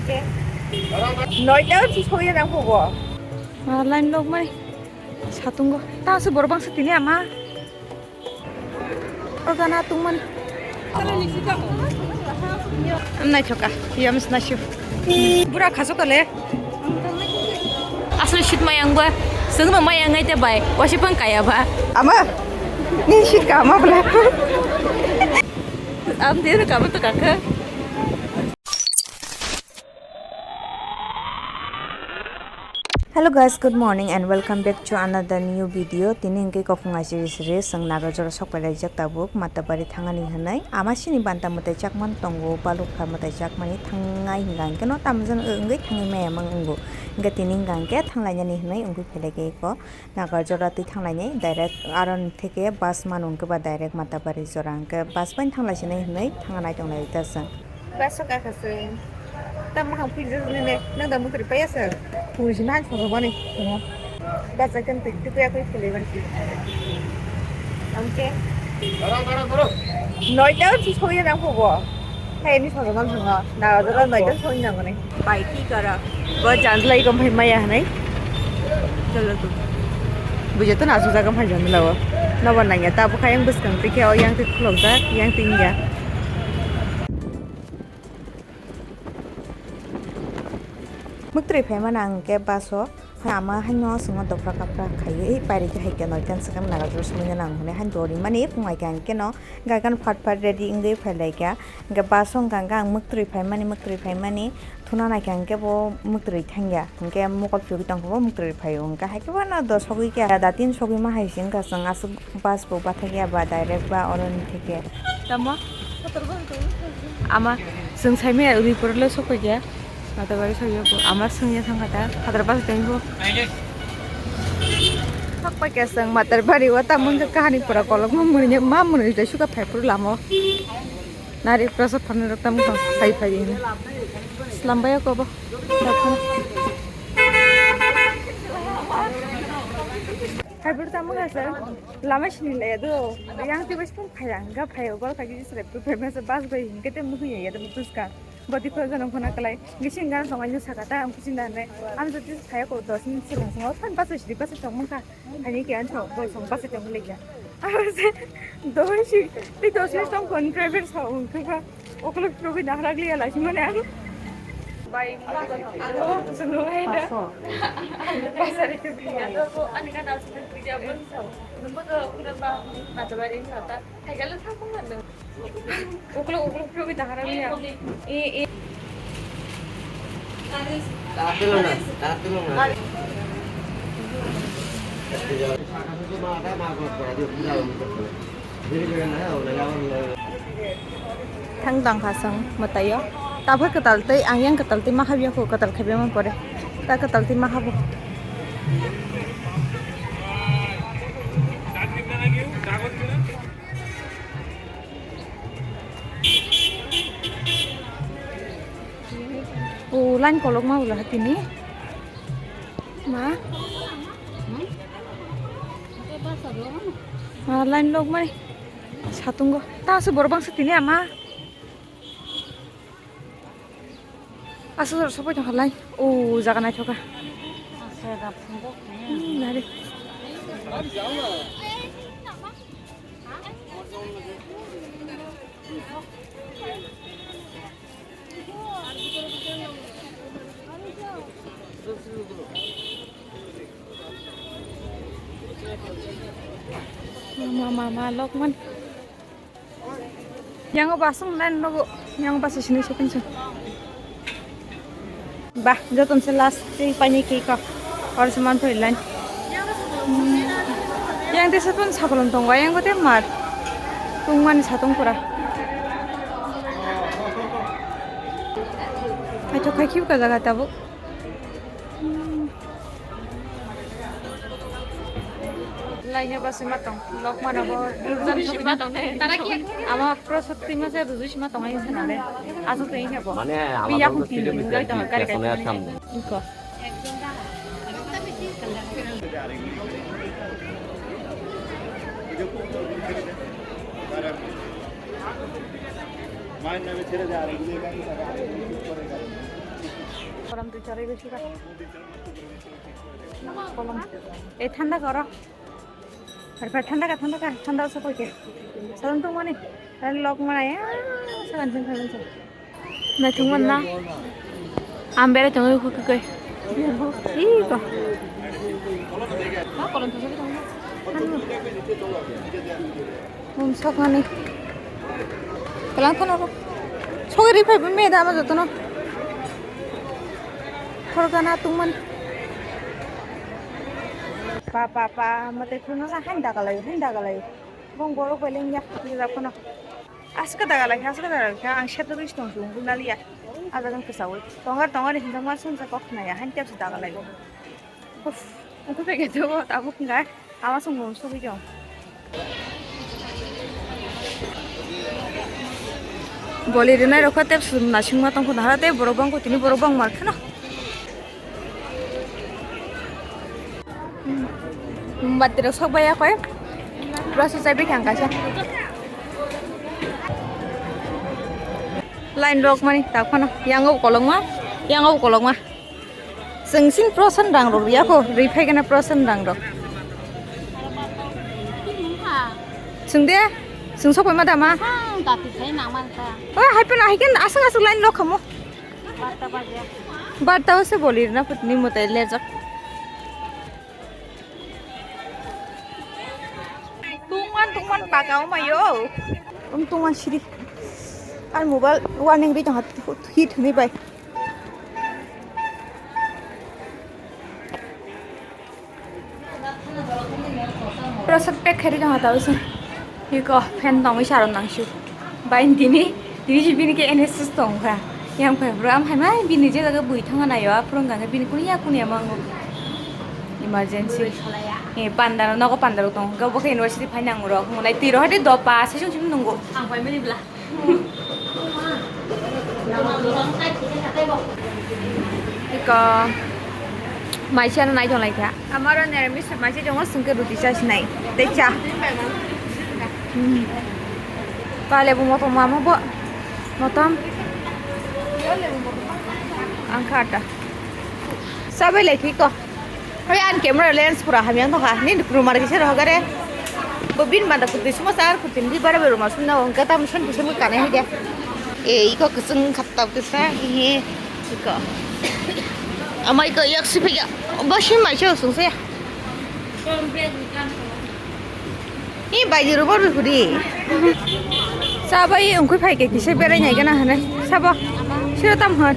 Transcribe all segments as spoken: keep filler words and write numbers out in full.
Noita si soya nang phugo. Ah, line lok mai. Satungo. Ta se borok bangsa tini ama. Organa tungmani. Am naithoka. Yam snashu. Bura khaso kale. Asli shit mayang ba. Sengno mayang ngai te bai. Wasi pang kaya ba. Ama. Ni shit ka ama bla. Am de ka ba to ka ka. Hello guys, good morning and welcome back to another new video. Tini hwnkhe kokhung aisiri siri swng Nagarjora sok pailaijak tabuk Matabari thangani hwnwi. Ama sini banta mwtai chakman tongo, balukha mwtai chakmani thangnai hwnka hwnkhe no tamjani wngwi thangwi maya mang wngo. Hwnkhe tini hwnka hwnkhe thanglainani hwnwi wngwi phailaikai ko. Nagarjora twi thanglainai direct aro theke bus mano hwnkhe ba direct Matabari jora hwnkhe bus bai thanglaisini hwnwi thangna nai tonglai ta chwng. Bus o kakha chwng. Tamo ham pui jajak nini, nang da mukri paya chwng. Pui si nang soro bani. Bus a kan twi twi ya koi khulai ban. Amke. Noita si soya nang phugo. Hai ni soro bang thangna. Nagarjora noita soya nang ni. Bai ki kara. Bo janjlai gom phai maya hanai. Chalo tu. Bujo to nasu jaga phai janjlao. Nobar nangya ta bukha yang bwskang tikhe o yang tik khulok jak, yang tingya. Muktrwi phaimani ang khe bus o. Ama haino swngo dopra kapra khaiwi pairikhe hai khe noita swkang Nagarjora swngwi nang hwnwi haino rimani phungai khe ang khe no gagan phat phat ready wngwi phailaikha. Hwnkhe bus o hwnkha hwnkhe ang muktrwi phaimani, muktrwi phaimani thuna naikha hwnkhe bo muktrwi thangya. Hwnkhe mokol phiyogwi tongkha bo muktrwi phaio. Hwnkhe hai khe bono dos sogwi khe da tin sogwi ma hai se wngkha chwng aswk bus bo bathakya ba direct ba oroni theke. Tamo? Ama chwng saimaya uri pore le sokphaikha. Matabari sogya bo ama swngya thangkha ta. Hadra bus tengbo. Thokpaikha chwng Matabari o tamo wngkha kahani pura kolokma mwnwi ma mwnwi tei suka phaiphuru lama o. Nari prasad pharnai rok tamo wngkha phai phai hwnwi. Slambai o kobo. Phaiphuru tamo wngkha chwng lama sini laya do. Yang twibai phai ang ga phai o gol kha gisi srep phai masa bus bai hingke tei mukhung ya ya tamo bwskang. Body ko jono khuna kalai. Gisi hingga tong ani saka ta ang kucing dan ne. Am jodi saya ko dos minute silang song. Phan bus sidi bus tong mangkha. Ani ke an thok, bol song bus tong le ya. Aro se dos si, tei dos minute tong kon driver sa ung kha. Okolog probi dahrak liya la simane ang. Bai, oh, sunu hai da. Pasari tu biya. Ani ka nas tu biya bon sa. Nungko to kuna ba, Matabari sa ta. Hai galo sa ko na. Ukluk ukluk phiyogwi dahara mia. E, e. Thang tang kha chwng mwtaio. Tabuk kwtal tei ang yang kwtal tei ma habya kho, kwtal khaibya man pore. Ta kwtal tei ma habo. O line kolok ma ulo hatini. Ma? Ma line lok mai. Satungo. Ta se borok bangsa tini ama. Aswk jora sopai tongkha lai. O jaga naithoka. Hmm, nari. Mama, mama, Lokman. Yang o basung line nogo, yang o basa sini shopping sun. Bah, joton se last tei paini cake o. Or se man pori line. Yang te satun sakolom tongo, yang o te mar. Tungmani satung pura. Aito khai khiu ka jaga tabuk. Lai heba sima tong, lok mana bo, durjan sima tong ne. Ama pro sotri ma se ruju sima tong ai sana de. Aso te hebo. Mane, ama biya ko tin, gai tong kare kare. Iko. Main na ছেড়ে দে, আর এগুলো এখানে থাকে, আর এগুলো ঠিক করে দেয়। Kolam tu chorwi gwi sika. Kolam. Eh, thanda koro. Har par thanda ka, thanda ka, thanda sa koi ke. Salam tu mani. Har lok mana ya. Salam, salam, salam. Naithok man na. Ang berai tongo khe khe. Ih, ko. Bum sokmani. Kelang thano ro. Sogwi ri phai bumi da ma jotono. Khorgana tungmani. Pa, pa, pa, mate khuna sa hain dagalai, hain dagalai. Bong borok bai lengya, rijak phano. Aswk daga laikha, aswk daga laikha, ang seto bisi tong sung guna liya. Ajagan kwsawi. Tongar, tongar hinjak ma sung sa kok khna ya, han tep se daga laibo. Uff, ungkha phaikha to, tabuk hinga, ama sung mung sugwi jong. Boli rinai rokha tep sum nasing ma tong khna hara tei borok bang ko tini borok bang mar khna. Mati rok sok bai ya koi. Process ai bikang kaisa. Line rok mani tak phano. Yang o kolokma. Yang o kolokma. Sengsin prosen rang rok ya ko. Ri phai gana prosen rang rok. Seng de. Seng sok bai ma dama. Sang dati khai nang man ta. Oh, hai pano hai kan asung asung line rok khamu. Barta baje. Barta o se boli na putni motai lejak. Tungman, tungman paka o mayo. Um, tungman siri. Ar mobile warning ri tong hat hit hini bai. Prosad pek khairi tong tau se. Hiko fan tongwi saron nangsu. Bai tini, tini si bini ke N S S tong kha. Yang phai bro am hai mai bini je jaga bui thanga nayo a phurung kha bini kunia kunia mango. Emergency. Eh, pandaro nogo pandaro tong. Gabo ke university phai nango ro. Ngonai tiro hade dopa session sim nungo. Ang phai mili bla. Iko maisa no naithok laikha. Amaro niramis maisa tongo, sengke ruti chasinai tei cha. Hmm. Pale bo motom mamo bo. Motom. Angkha ta. Sabai laikhi ko. Hoi, an camera lens pura hamya wngkha. Nini kwrwngma rwgwi se rohor gare. Bo bini mada kwtwi suma sa, ar kwtwini bara bai rwma sumna, hwnkhe tamo sani bwswk kanai hai de. E, iko kwchwng khatta bwkha sa, he, iko. Ama iko yak si phikya. Bo sim mai se chwng se. Ni bai di rubor bi hudi. Sabai wngkhui phai khe kisa berai nai gana hane. Sabo. Siro tam hon.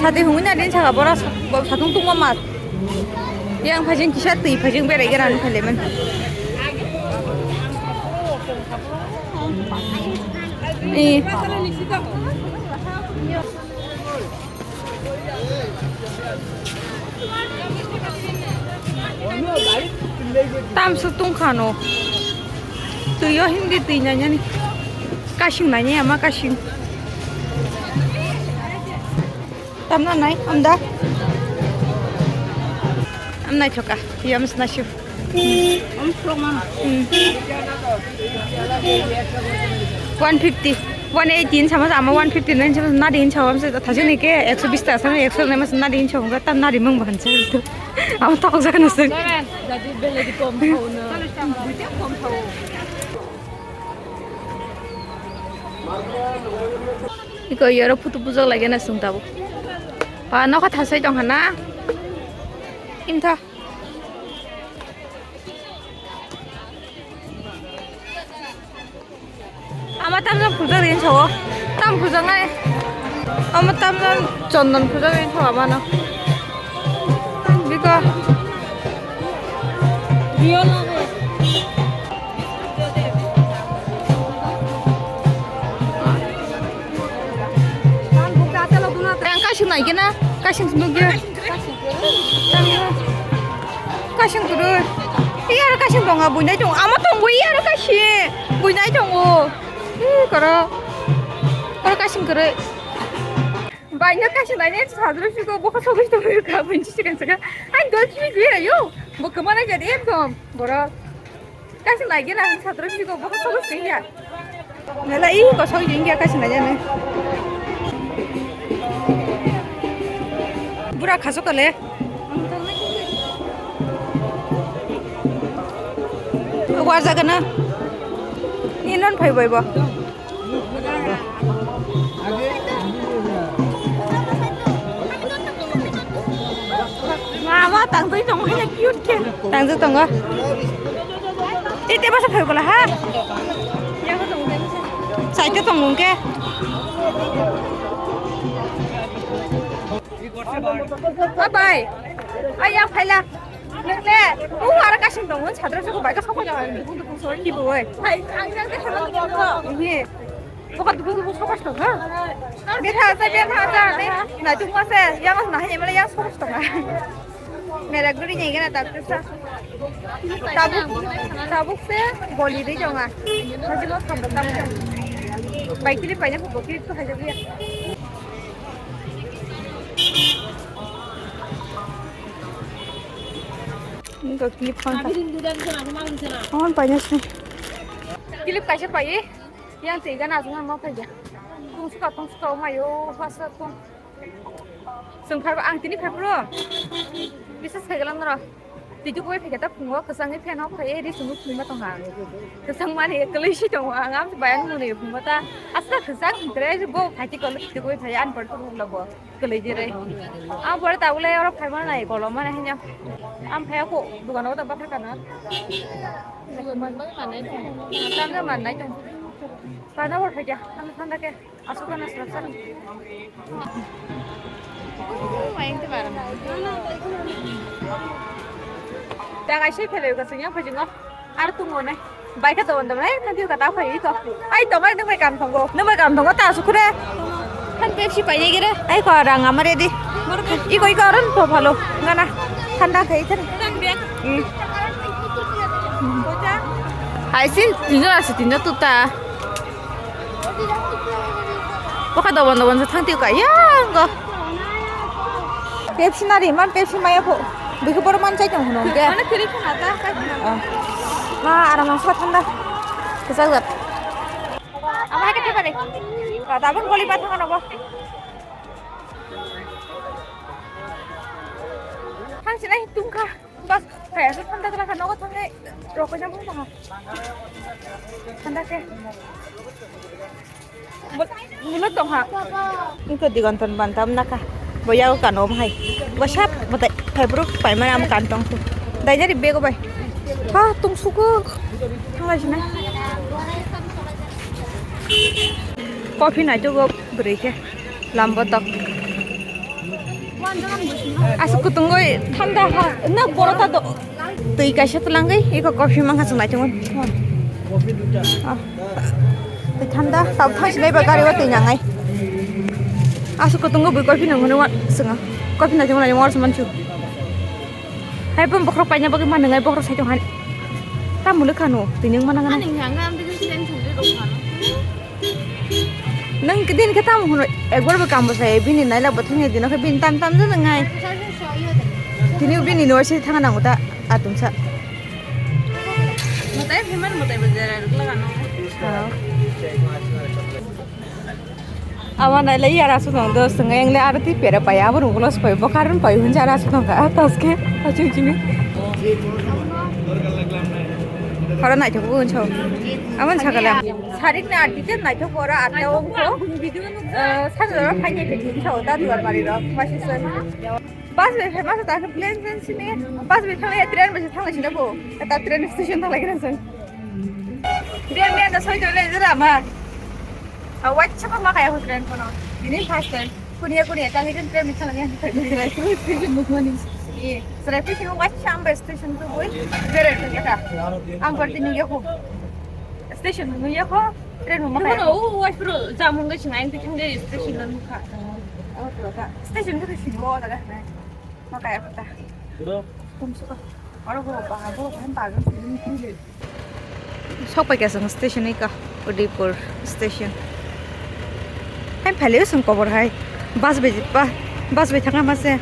Sati hungwi na din saka bora sa-, bo satung tungma mat. Yang phajing kisa twi phajing berai gana ni phailaimani. Ni. Tamsuk tongkha no. Twi o hindi twi nainani. Kasing nainai ama kasing. Tamna nai amda. Am naithoka. Yam snashu. Om strong mama. Hmm. One fifty, one eighty hin sama, ama one fifty nine sama, nadi hin sama, thajini ke ekso bish taka sama, ekso nine mas nadi hin sama, tam nadi mang bahan sa. Ama tok jaga nasi. Jadi beli di kom thau na. Kom thau. Iko yoro photo bujak lagi na sung tabo. Pa nokha thasai tong hana. Imtha. Ama tamjak pujak rin sao. Tam pujak nai. Ama tamjak chondon pujak rin sao amano. Biko. Yang kasing nai kena, kasing sembek dia. Kasing kurui. Iya, aro kasing tongo, buinai tongo. Ama tongo, iya, aro kasing. Buinai tongo. Ih, koro. Koro kasing kurui. Baino kasing nai ne sadro siko bokha sogwi tongwi ka bunchi sikan saka. Ai dol chini gwi ayo. Bo kemana jadi ekdom. Boro. Kasing nai gena ang sadro siko bokha sogwi singya. Nela i kosok jingya kasing nai jane. Pura khasok kale. Warjak gana. Ni non phai bai bo. Mama tangtwi tongo, cute khe. Tangtwi tongo. Tete basa phai bala ha. Saite tongo ke. Bye bye. Ai ya phaila. Nokle. O ara kasing tongo, sadra soko bai ka soko jaga. Dukung dukung soi ki boi. Hai, ang jang ke sama ko. Ini. Pokok dukung dukung soko sto ha. Betha sa, betha sa. Nai tung ma se. Yang mas nai mala yang soko sto ha. Mera guri ni gana tak sa. Tabuk, tabuk se boli de jonga. Haji mo kham tam. Bai kili pai na ko kili to haji ya. Niko clip phone ka. Phone paina sini. Clip kaisa pai. Yang tiga na sungan mau kerja. Tungsuka tungsuka mayo fasa tung. Sengphar ang tini phar bro. Bisa sekali nora. Titi koi phai kata phungo kwchangni fan o phai ri sunu phungma tongha. Kwchang mani kwlwi si tongo ang am bayan muni phungma ta. Asla kwchang tre bo phai ti kolo titi koi phai an por tu logo. Kwlwi dire. Ang pore tabule oro phai mana nai kolo mana hanya. Am phai ko dukan o ta bathar kana. Tangga man nai tong. Kana bor phai kya. Thanda thanda ke. Asuk kana srap srap. Mayang te bara. Dagai se phele ka sengya phajingo. Ar tungo nai. Bai ka tawon tawon ai, nanti ka tau khai iko. Ai, tawon nang bai kam tongo. Nang bai kam tongo, ta sukure. Kan Pepsi pai ni gere. Ai, ko rang amare di. Iko, iko, ron po phalo. Ngana. Thanda khai thar. Hmm. Hai sin, tinjo asi, tinjo tuta. Bokha dobon dobon se thang tio ka, yango. Pepsi nari man, Pepsi maya pho. Bikhe borok man chai tong hono hwnkhe. Mane kwrwi khna ta, chai khna. Ah. Ma, aram ang sa thanda. Kwchak jat. Abo hai khe thepari. Ka tabuk goli pa thang nogo. Thang sinai tungkha. Bas, kaya se thanda kala kha nogo thangnai. Rokoi na bung tongha. Thanda khe. Mulut tongha. Ingko digon ton bantam naka. Boya o kano hai. Basap batai. Phaibruk paimani am kan tong tu. Dainari bego bai. Ha, tungsuku. Thanglai sinai. Coffee nai tu go bwrwi khe. Lambo tok. Asuk kutungoi thanda ha. Na borota do. Twi kaisa twlangwi eko coffee mangkha chwng naitugwi. Ah. Twi thanda tabuk thangsinai ba gari o twi nangnai. Asuk kutungo bui coffee nangmani wa chwngo. Coffee naitugwi naitugwi wa chwng mansu. Hai pun bokhorok paina bagwi ma nwngnai bokhorok saitong han. Tamulwkha no twi nung mana gana. Ani hanga am twi slen thangwi rok mano. Nang kedin ke tam hunu ekbar bo kam bosai bini naila bo thangya dino ke bin tam tam jana ngai. Tini bini university thangna nango ta atumsa. Mutai pheman mutai bo jera rwgla gano. Ama naila yara su nang do swnga engle arti pera pai abo runglo spai bo karun pai hunja ra su nang ka taske achu chini. Hora naithok bo unso. Amon sakala. Sarik na arti te naithok hora atta ongko. Eh, sajora phaini bitin sa ota duar mari rok masi soi. Bus bai phai masa ta khe plane plane sini. Bus bai thang ya train bai thang sini bo. Kata train station thang lagi nang. Train bai da soi jole jera ma. A wacha ma kaya ho train kono. Ini first time. Kunia kunia tangi train bai thang lagi. Station mukmani. Iya, serai sini wacha ambe station tu boy. Bere kata. Ang berarti ni ya ho. Station ni ya ho. Train mo makaya. Kono o wai pro jamun ga singa ente khande station lan mukha. Station ko sini bo daga. Makaya kota. Tum suka. Aro bo ba bo kan ba. Sok pai ka station ni ka Udaipur station. Hai phale sung kobor hai. Bus bai bus bai thanga mase.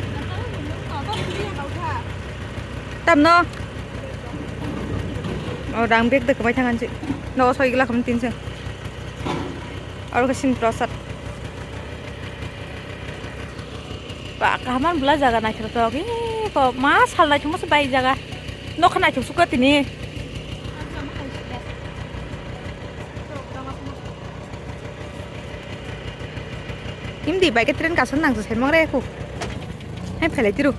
Tamno. O rang bag da kwbai thangan si. No soi gla kham tin se. Aro ka sin prosad. Ba, kaham bwla jaga naithok tok. Ee, ko ma sal naithok se bai jaga. Nokha naithok suka tini. Hindi bai ke train kasan nang sai mangre ko. Hai phelai tiru.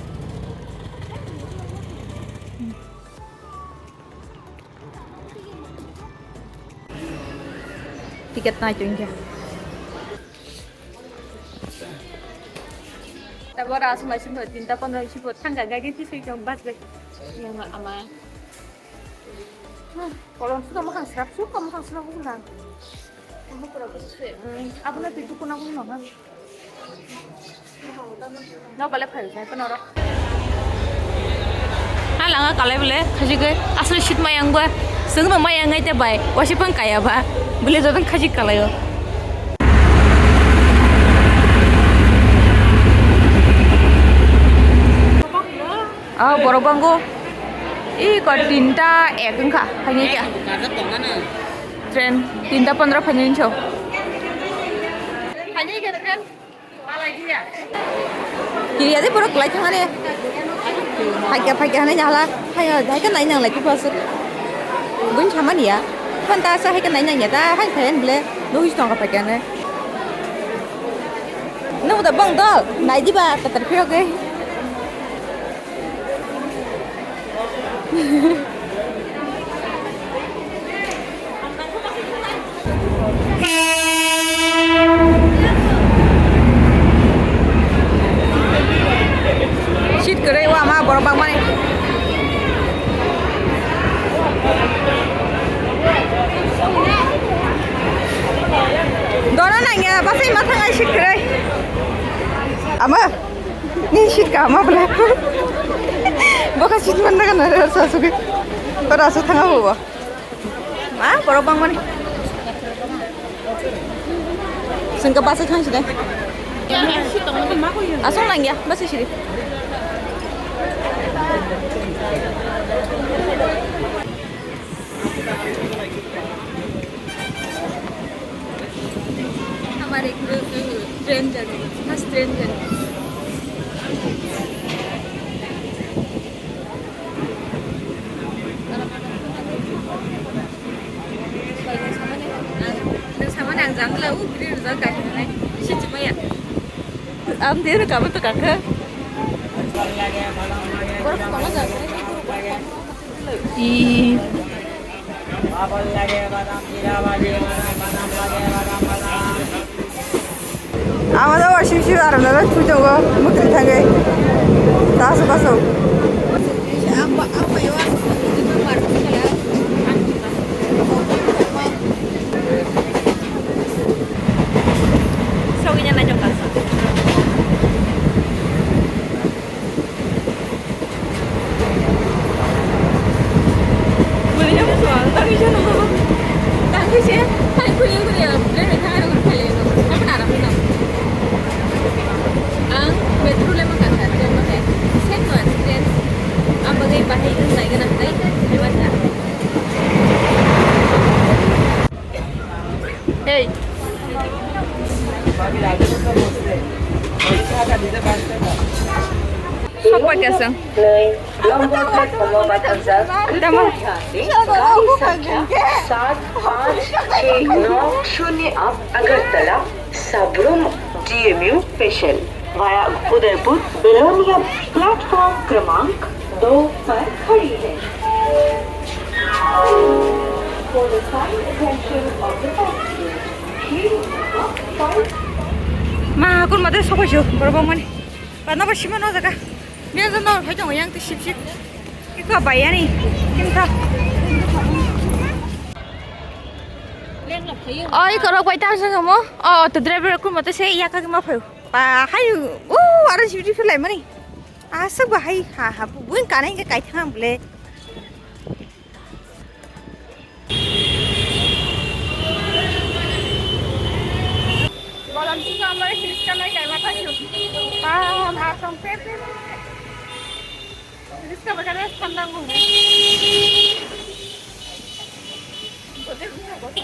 Ticket nai tungkha. Tabora aswk naising tinta pondro isi bo thangkha gari tisui tong bus bai. Yang ama. Kolom suka makhang srap suk, makhang srap suk lang. Abuna tui tukuna kuno ha. No bale phai sai kono ro. Ha langa kalai bole khajigwi asli shit mayang ba. Sengno mayang ngai te bai. Wasi pang kaya ba. Bole jodon khajik kalaio. Ah, borok banggo. Ih, ko tinta ek wngkha, phaini kya? Train tinta pondro phaini cho. Kiriya de borok lai thangani. Phaikya, phaikya hanai hala. Phaikya, phaikya nai nang lai kiphasuk. Buin samani ya. Phanta sa phaikya nai nang ya ta, hai phaikya bole. Nuhi tongkha phaikya ne. Nung da bang dol, nai diba, tatar phirok ge. Seat kwrwi o ama borok bangmani. Dona nangya, basai ma thangai seat kwrwi. Ama, ni seat ka ama bwle. Boka seat man naga na rasa sugi. Rasa thanga bo. Ma, borok bangmani. Sengka basa thang sini. Asong nangya, basa sini. हमारे group train journey, first train journey. Ang dia rwkha bo to kakha. Ih. Amo do washing machine aram na thui tongo, mukti thangwi. Taso baso. Sogwi na naijak taso. Ang metro le maka sa, train maka. Same no experience. Ang bagay bahai nung nai gana nai, nai maka. Hey. Sok paikha chwng. Tamo? Tamo? सात पाँच छः नौ शून्य। अब Agartala Sabroom DMU special via Udaipur Belonia platform क्रमांक दो पर खड़ी है। For the kind attention of the passengers, please five. Ma, kun mate sokoi jo, borok bangmani. Bana bo sima no jaga. Biya jano hai tongo yang ti sip sip. Iko bayani. Kinta. O, iko rok bai tam sangamo. O, to driver kun mate se ya kaki ma phayo. Ba, hayu, o, aro sibidi philai mani. Aswk ba hai, ha, ha, buin kanai hwnkhe kaithang bwle. Bolong chwng amai riska nai kaima thangyo. Ba, ha, song pe, pe, pe. Riska bagare thandang mo. Bote, bote.